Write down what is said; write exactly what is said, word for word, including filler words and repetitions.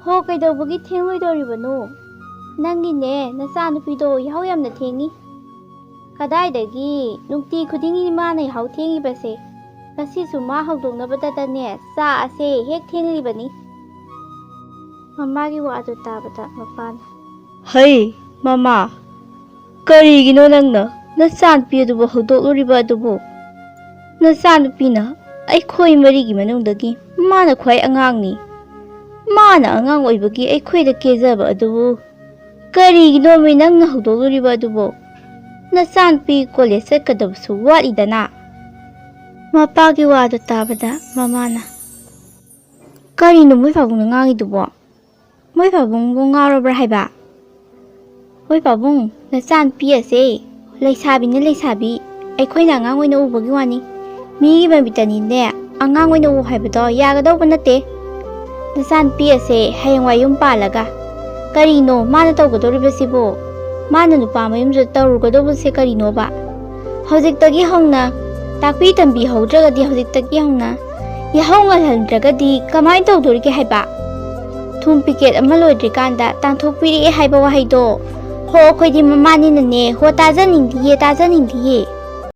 ꯍꯣ, ꯀꯩꯗꯧꯕꯒꯤ ꯊꯦꯡꯂꯣꯏꯗꯧꯔꯤꯕꯅꯣ? ꯅꯪꯒꯤꯅꯦ, ꯅꯆꯥꯅꯨꯄꯤꯗꯣ ꯌꯥꯍꯧ ꯌꯥꯝꯅ ꯊꯦꯡꯉꯤ꯫ ꯀꯗꯥꯏꯗꯒꯤ ꯅꯨꯡꯇꯤ ꯈꯨꯗꯤꯡꯒꯤ ꯃꯥꯅ ꯌꯥꯍꯧ ꯊꯦꯡꯉꯤꯕꯁꯦ? ꯉꯁꯤꯁꯨ ꯃꯥ ꯍꯧꯗꯣꯛꯅꯕꯗꯇꯅꯦ ꯆꯥ ꯑꯁꯦ ꯍꯦꯛ ꯊꯦꯡꯂꯤꯕꯅꯤ꯫ ꯃꯃꯥꯒꯤ ꯋꯥꯗꯨ ꯇꯥꯕꯗ ꯃꯄꯥꯅ, "ꯍꯩ, ꯃꯃꯥ, ꯀꯔꯤꯒꯤꯅꯣ ꯅꯪꯅ ꯅꯆꯥꯅꯨꯄꯤ ꯑꯗꯨꯕꯨ ꯍꯧꯗꯣꯛꯂꯨꯔꯤꯕ ꯑꯗꯨꯕꯨ? ꯅꯆꯥꯅꯨꯄꯤꯅ ꯑꯩꯈꯣꯏ ꯃꯔꯤꯒꯤ ꯃꯅꯨꯡꯗꯒꯤ ꯃꯥꯅ ꯈ꯭ꯋꯥꯏ ꯑꯉꯥꯡꯅꯤ꯫ ꯃꯥꯅ ꯑꯉꯥꯡ ꯑꯣꯏꯕꯒꯤ ꯑꯩꯈꯣꯏꯗ ꯀꯦꯖꯕ ꯑꯗꯨꯕꯨ ꯀꯔꯤꯒꯤꯅꯣꯃꯤ ꯅꯪꯅ ꯍꯧꯗꯣꯛꯂꯨꯔꯤꯕ ꯑꯗꯨꯕꯨ? ꯅꯆꯥꯅꯨꯄꯤ ꯀꯣꯂꯦꯖ ꯆꯠꯀꯗꯕꯁꯨ ꯋꯥꯠꯂꯤꯗꯅ?" ꯃꯄꯥꯒꯤ ꯋꯥꯗꯨ ꯇꯥꯕꯗ ꯃꯃꯥꯅ, "ꯀꯔꯤꯅꯣ ꯃꯣꯏ ꯄꯥꯕꯨꯡꯅ ꯉꯥꯡꯉꯤꯗꯨꯕꯣ? ꯃꯣꯏ ꯄꯥꯕꯨꯡꯕꯨ ꯉꯥꯎꯔꯕ꯭ꯔꯥ ꯍꯥꯏꯕ? ꯃꯣꯏ ꯄꯥꯕꯨꯡ, ꯅꯆꯥꯅꯨꯄꯤ ꯑꯁꯦ ꯂꯩꯁꯥꯕꯤꯅ ꯂꯩꯁꯥꯕꯤ, ꯑꯩꯈꯣꯏꯅ ꯑꯉꯥꯡ ꯑꯣꯏꯅ ꯎꯕꯒꯤ ꯋꯥꯅꯤ꯫ ꯃꯤꯒꯤ ꯃꯃꯤꯠꯇꯅꯤꯅꯦ ꯑꯉꯥꯡ ꯑꯣꯏꯅ ꯎ ꯍꯥꯏꯕꯗꯣ ꯌꯥꯒꯗꯧꯕ ꯅꯠꯇꯦ꯫ ꯅꯆꯥꯅꯨꯄꯤ ꯑꯁꯦ ꯍꯌꯦꯡꯋꯥꯏ ꯌꯨꯝ ꯄꯥꯜꯂꯒ ꯀꯔꯤꯅꯣ ꯃꯥꯅ ꯇꯧꯒꯗꯧꯔꯤꯕꯁꯤꯕꯨ? ꯃꯥꯅ ꯅꯨꯄꯥ ꯃꯌꯨꯝꯗ ꯇꯧꯔꯨꯒꯗꯧꯕꯁꯦ ꯀꯔꯤꯅꯣꯕ? ꯍꯧꯖꯤꯛꯇꯒꯤ ꯍꯧꯅ ꯇꯥꯛꯄꯤ ꯇꯝꯕꯤꯍꯧꯗ꯭ꯔꯒꯗꯤ ꯍꯧꯖꯤꯛꯇꯒꯤ ꯍꯧꯅ ꯌꯥꯍꯧ ꯉꯜꯍꯟꯗ꯭ꯔꯒꯗꯤ ꯀꯃꯥꯏꯅ ꯇꯧꯗꯣꯔꯤꯒꯦ ꯍꯥꯏꯕ? ꯊꯨꯝ ꯄꯤꯀꯦꯠ ꯑꯃ ꯂꯣꯏꯗ꯭ꯔꯤꯀꯥꯟꯗ ꯇꯥꯟꯊꯣꯛꯄꯤꯔꯛꯑꯦ ꯍꯥꯏꯕ ꯋꯥꯍꯩꯗꯣ꯫ ꯍꯣ, ꯑꯩꯈꯣꯏꯗꯤ ꯃꯃꯥꯅꯤꯅꯅꯦ, ꯍꯣ, ꯇꯥꯖꯅꯤꯡꯗꯤꯌꯦ, ꯇꯥꯖꯅꯤꯡꯗꯤꯌꯦ꯫